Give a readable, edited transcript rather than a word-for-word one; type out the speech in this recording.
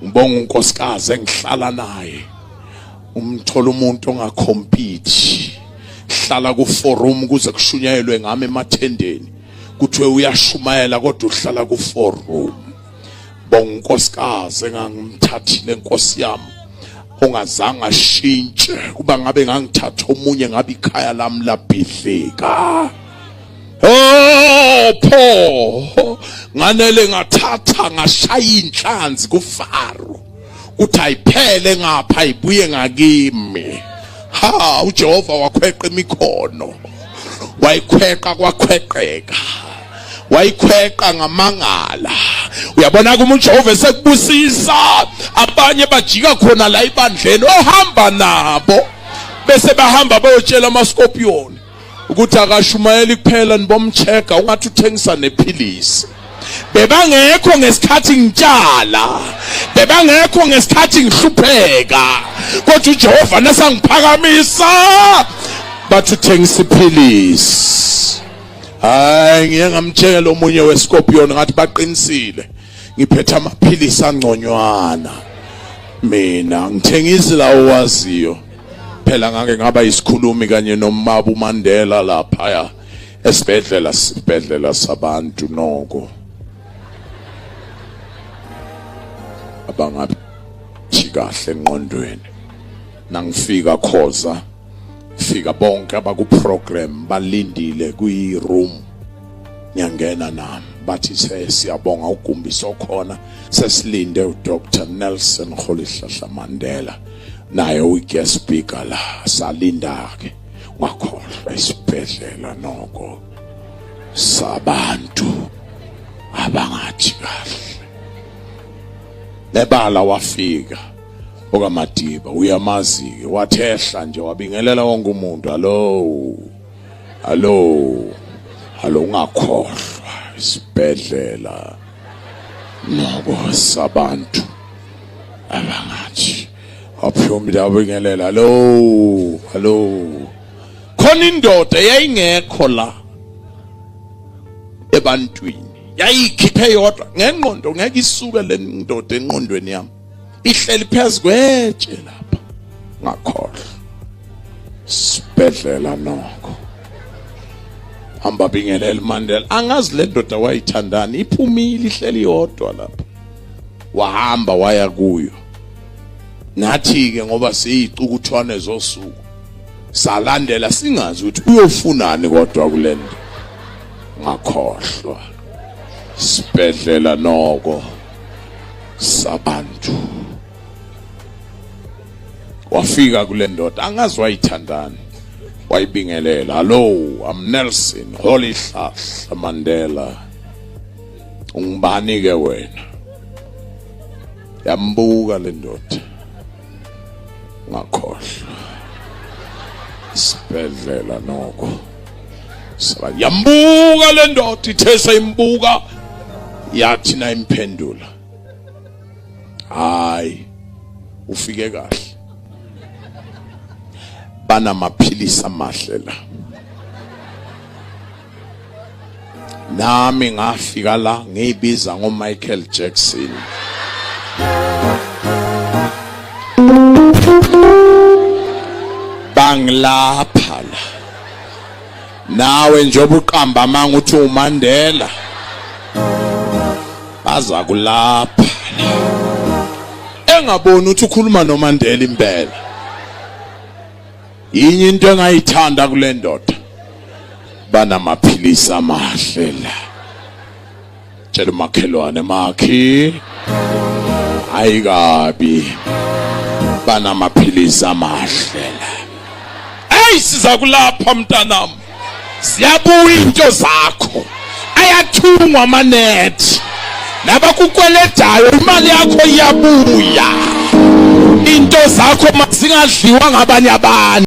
Ngibonga unkosikazi engihlala naye. Umthola umuntu ongakhompiti. Hlala ku forum kuze kushunyayelwe ngami emathendeni. Kuthiwe uyashumayela kodwa uhlala ku forum. Bonga unkosikazi engangimthathile inkosi yami. Ongazange ashintshe kuba ngabe ngangithatha omunye ngabe ikhaya lami labhidlika. Oh pho nganele ngathatha ngashaya inhlanzi kuFaro kuthi ayiphele ngapha ibuye ngakimi. Ha, uJehova wakhweqa imikhono, wayikhweqa kwakhweqeka, wayikhweqa ngamangala. Uyabona kuma uJehova esekubusisa, abanye bajika khona la ibandleni ohamba nabo, bese bahamba bayotshela ama-scorpion ukuthi akashumayeli kuphela, nibomchecka ungathi uthengisa nephilisi. Bebangekho ngesikhathi ngitshala, bebangekho ngesikhathi ngihlupheka, kodwa uJehova nasangiphakamisa bathi uthengisa iphilisi. Hayi, ngiye ngamtshela omunye wescorpion ngathi baqinisile, ngiphethe amaphilisi angconywana mina, ngithengisi lawo waziyo. Phela ngake ngaba isikhulumi kanye nomaba uMandela laphaya esibhedlela, sibhedlela sabantu noko abangathi kahle engqondweni. Nangifika khoza fika bonke abaku program balindile kwi room, ngiyangena nami, bathi siyabonga ugumbi sokhona, sesilinde uDr Nelson Rolihlahla Mandela naye uyi guest speaker la. Salinda ke, ngakhohlwa isibhedlela noko sabantu abangathi kahle. Nebala wafika okaMadiba, uyamazi ke, wathehla nje wabingelela wonke umuntu, hallo hallo hallo. Ungakhohlwa isibhedlela noko sabantu abangathi. Waphuma wabingelela, hallo hallo. Khona indoda yayingekho la ebantwini, yayikhiphe yodwa ngengqondo, ngeke isuke le ndoda engqondweni yami, ihleli phezu kwetshe lapha. Ngakhohlwa sibhedlela nokho hamba bingelela Mandela, angazi le ndoda wayithandani, iphumile ihleli yodwa lapha. Wahamba waya kuyo, nathi ke ngoba siyicukuthwane zosuku salandela singazi ukuthi uyofunani kodwa kulento. Ngakhohlwa sibhedlela noko sabantu. Wafika kule ndoda, angazi wayithandani, wayibingelela, hallo, I'm Nelson Rolihlahla Mandela, ungubani ke wena? Yambuka le ndoda, ngakhohlwa sibhedlela noko. Yambuka le ndoda, ithe seyimbuka yathi nayimphendula, hayi ufike kahle, banamaphilisi amahle la. Nami ngafika la ngiyibiza ngoMichael Jackson, bangilapha la. Nawe njengoba uqamba amanga uthi uMandela, baza kulapha. Engaboni ukuthi ukhuluma noMandela impela. Yinye into engayithanda kule ndoda, banamaphilisi amahle la. Tshela umakhelwane, makhi, hayi kabi, banamaphilisi amahle la. Hey, siza kulapha mntanami, siyabuya into zakho, ayathungwa amanethi nabakukweledayo, imali yakho iyabuya, into zakho mazingadliwa ngabanye abantu.